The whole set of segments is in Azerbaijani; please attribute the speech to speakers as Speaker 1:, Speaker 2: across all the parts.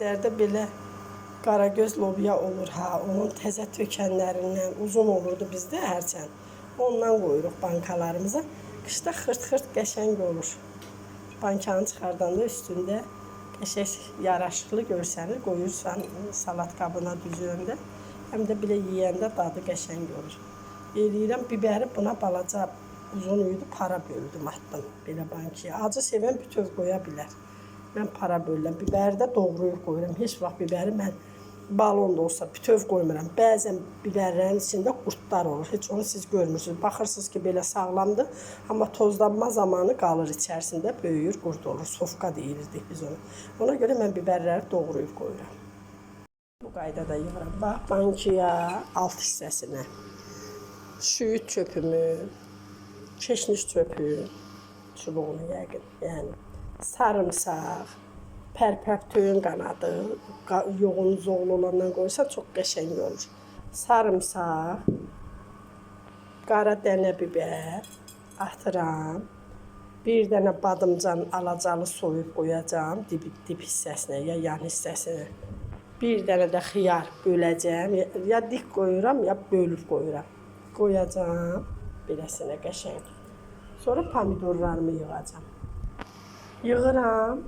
Speaker 1: Bizlərdə belə qaragöz lobya olur ha, onun təzə tökənlərindən uzun olurdu bizdə hərçənd. Ondan qoyuruq bankalarımıza. Qışda xırt-xırt qəşəng olur. Bankanı çıxardanda üstündə qəşəng yaraşıqlı görsənir. Qoyursan salat qabına düzüyəndə, həm də belə yeyəndə dadı qəşəng olur. Eləyirəm bibəri buna balaca uzun idi, para böldüm, atdım belə bankaya. Acı sevən bütöv qoya bilər. Mən para bölürəm. Bibəri də doğrayıb qoyuram. Heç vaxt bibəri mən balon da olsa bütöv qoymuram. Bəzən bibərlərin içində qurdlar olur. Heç onu siz görmürsünüz. Baxırsınız ki, belə sağlamdır, amma tozlanma zamanı qalır içərisində, böyüyür, qurd olur. Sofka deyirdik biz ona. Ona görə mən bibərləri doğrayıb qoyuram. Bu qaydada yığıram. Bax, bankaya alt hissəsinə şüyüd çöpümü, keşniş çöpü, çubuğunu yəqin, yəni sarımsaq, pərpər töyün qanadı, yoğun zoğlu olandan qoysan çox qəşəng olur. Sarımsaq, qara dənə bibər atıram. Bir dənə badımcan alacalı soyub qoyacağam dib hissəsinə ya yan hissəsinə. Bir dənə də xiyar böləcəm. Ya dik qoyuram, ya bölüb qoyuram. Qoyacağam beləsinə qəşəng. Sonra pomidorlarımı yığacağam. Yığıram.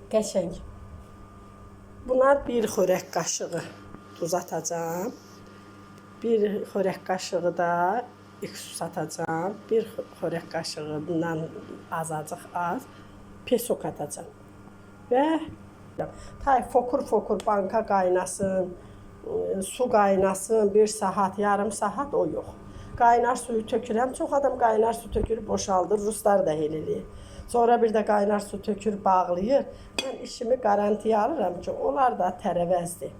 Speaker 1: Qəşəng. Buna bir xörək qaşığı duz atacağam. Bir xörək qaşığı da iksus atacağam. Bir xörək qaşığından azacıq az pesok atacağam. Və tay fokur-fokur banka qaynasın, su qaynasın, bir saat, yarım saat o yox. Qaynar suyu tökürəm. Çox adam qaynar su tökür, boşaldır. Ruslar da elə eləyir. Sonra bir də qaynar su tökür, bağlayır. Mən işimi qarantiya alıram ki, onlar da tərəvəzdir.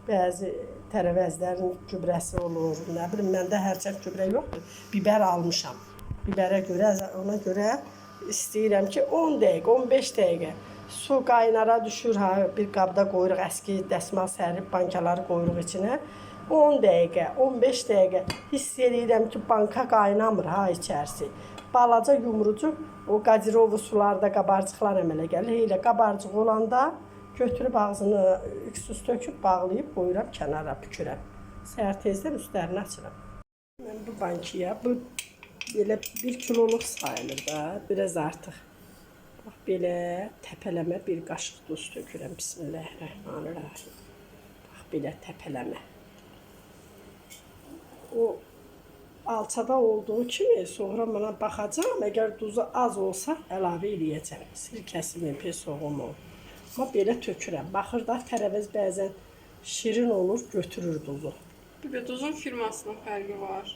Speaker 1: Bəzi tərəvəzlərin gübrəsi olur. Nə bilim, məndə hərçənd gübrə yoxdur. Bibər almışam. Bibərə görə, ona görə istəyirəm ki, 10 dəqiqə, 15 dəqiqə su qaynara düşür, ha, bir qabda qoyuruq, əski dəsmal sərib bankaları qoyuruq içinə. 10 dəqiqə, 15 dəqiqə hiss eləyirəm ki, banka qaynamır ha içərisi. Balaca yumrucuq o qazirovu sularda qabarcıqlar əmələ gəlir. Elə qabarcıq olanda götürüb ağzını üksus töküb bağlayıb qoyuram kənara, bükürəm. Səhər tezdən üstlərini açıram. Mən bu bankaya, bu belə 1 kiloluq sayılır da, biraz artıq. Bax belə təpələmə bir qaşıq duz tökürəm. Bismillahirrahmanirrahim. Bax belə təpələmə. O alçada olduğu kimi sonra buna baxacağam. Əgər duzu az olsa əlavə eləyəcəm. Sirkəsimi, pesoğumu. Amma belə tökürəm. Baxır da tərəvəz bəzən şirin olur, götürür duzu.
Speaker 2: Bir də duzun firmasının fərqi var.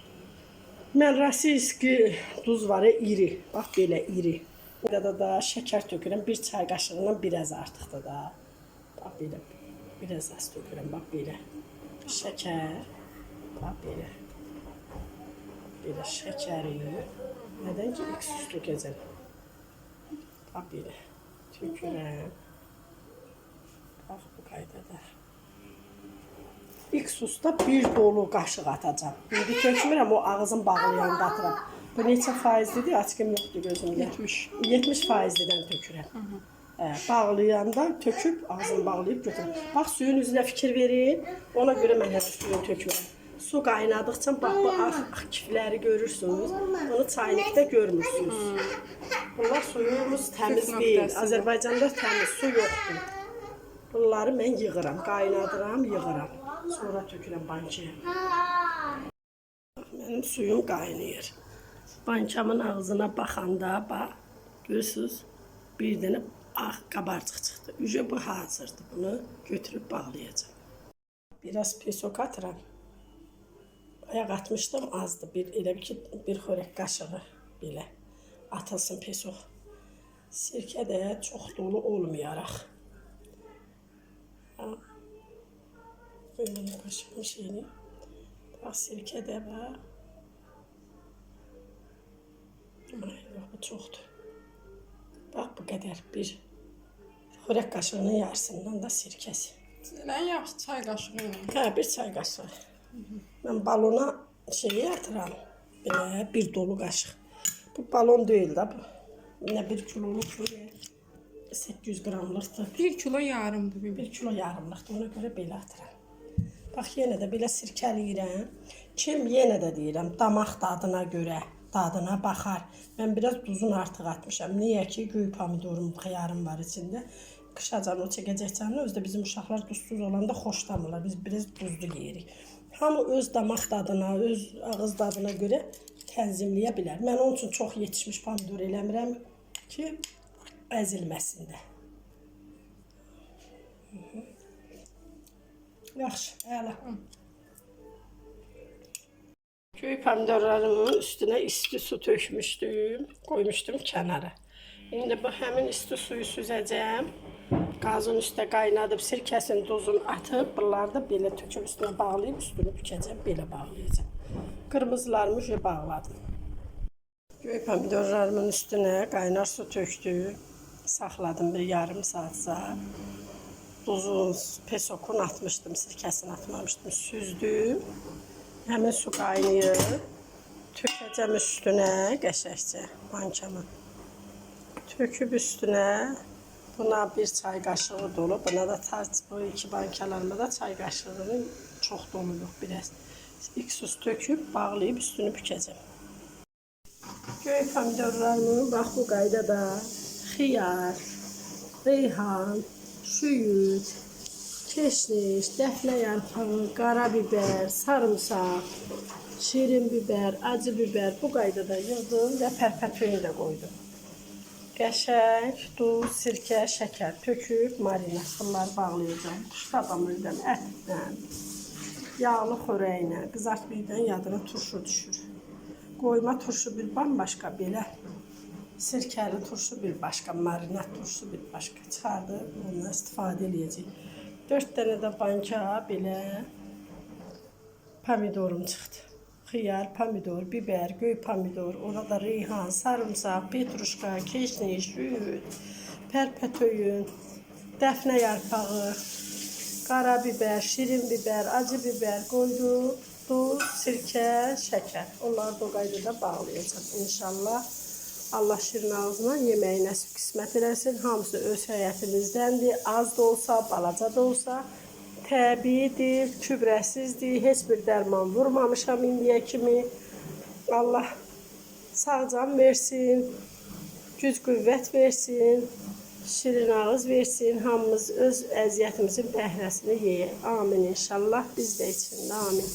Speaker 1: Mən Rossiyski duz var ya, iri. Bax belə iri. Burada da şəkər tökürəm. Bir çay qaşığından biraz artıqdır da. Bax belə. Biraz az tökürəm. Bax belə. Şəkər. Bax belə. Belə şəkəri. Nədən ki üksus tökəcəm. Bax belə. Tökürəm. Bax bu qaydada. İksusda bir dolu qaşıq atacağam. İndi tökmürəm, o ağzım bağlayanda atıram. Bu neçə faizlidir? Açqım yoxdur gözümdə.
Speaker 2: 70.
Speaker 1: 70 faizlidən tökürəm. Bağlayanda töküb, ağzını bağlayıb götürürəm. Bax, suyun üzünə fikir verin. Ona görə mən hələ suyunu tökmürəm. Su qaynadıqca bax bu ağ kifləri görürsünüz. Bunu çaynikdə görmürsünüz. Bunlar suyumuz təmiz deyil. Azərbaycanda təmiz su yoxdur. Bunları mən yığıram, qaynadıram, yığıram. Sonra tökürəm bankaya. Mənim suyum qaynayır. Bankamın ağzına baxanda bax, görürsünüz, bir dənə ağ qabarcıq çıxdı. Ücə bu hazırdır. Bunu götürüb bağlayacağam. Biraz pesok atıram. Bayaq atmışdım, azdı. Bir, elə bir ki, bir xörək qaşığı belə atılsın pesok. Sirkə də çox dolu olmayaraq. Ha. Böyle qaşığım şeyini. Bax, sirkə də bax. Ay, yox, bu çoxdur. Bax, bu qədər. Bir xörək qaşığının yarısından da sirkəsi.
Speaker 2: Ən yaxşı çay qaşığı ilə.
Speaker 1: Hə, bir çay qaşığı. Mən balona şeyi atıram. Belə bir dolu qaşıq. Bu balon deyil də bu. Nə bir kiloluq bu. 800 qramlıqdır.
Speaker 2: 1 kilo yarımdır bir.
Speaker 1: 1 kilo yarımlıqdır. Ona görə belə atıram. Bax yenə də belə sirkələyirəm. Kim yenə də deyirəm, damaq dadına görə dadına baxar. Mən biraz duzun artıq atmışam. Niyə ki, göy pomidorum, xiyarım var içində. Qışacan o çəkəcək canını, özü də bizim uşaqlar duzsuz olanda xoşlamırlar. Biz biraz duzlu yeyirik. Hamı öz damaq dadına, öz ağız dadına görə tənzimləyə bilər. Mən onun üçün çox yetişmiş pomidor eləmirəm ki, əzilməsin də. Yaxşı, əla. Göy pomidorlarımın üstünə isti su tökmüşdüm, qoymuşdum kənara. İndi bu həmin isti suyu süzəcəm. Qazın üstə qaynadıb sirkəsini, duzunu atıb, bunları da belə töküb üstünə bağlayıb üstünü bükəcəm, belə bağlayacağam. Qırmızılarımı uje bağladım. Göy pomidorlarımın üstünə qaynar su tökdüm. Saxladım bir yarım saatsa. Duzun, pesokun atmışdım, sirkəsini atmamışdım, süzdüm. Həmin su qaynayır. Tökəcəm üstünə qəşəngcə bankamı. Töküb üstünə buna bir çay qaşığı dolu, buna da bu iki bankalarıma da çay qaşığını çox dolu yox, biraz. İksus töküb bağlayıb üstünü bükəcəm. Göy pomidorlarımı bax bu qaydada xiyar, reyhan, şüyüd, keşniş, dəfnə yarpağı, qara biber, sarımsaq, şirin biber, acı biber bu qaydada yığdım və pərpətöyünü də qoydum. Qəşəng duz, sirkə, şəkər töküb marinad bunları bağlayacağam. Qışda ətlə, yağlı xörəklə, qızartma ilə yadına turşu düşür. Qoyma turşu bir bambaşqa belə. Sirkəli turşu bir başqa, marinad turşu bir başqa çıxardıb ondan istifadə eləyəcək. 4 dənə də banka belə pomidorum çıxdı. Xiyar, pomidor, biber, göy pomidor, ona da reyhan, sarımsaq, petruşka, keşniş, şüyüd, pərpətöyün, dəfnə yarpağı, qara biber, şirin biber, acı biber qoydum. Duz, sirkə, şəkər. Onları da o qaydada bağlayacağam inşallah. Allah şirin ağzına yeməyi nəsib qismət eləsin. Hamısı öz həyətimizdəndir. Az da olsa, balaca da olsa təbiidir, kübrəsizdir. Heç bir dərman vurmamışam indiyə kimi. Allah sağ can versin, güc qüvvət versin, şirin ağız versin. Hamımız öz əziyyətimizin bəhrəsini yeyək. Amin inşallah. Biz də içində. Amin.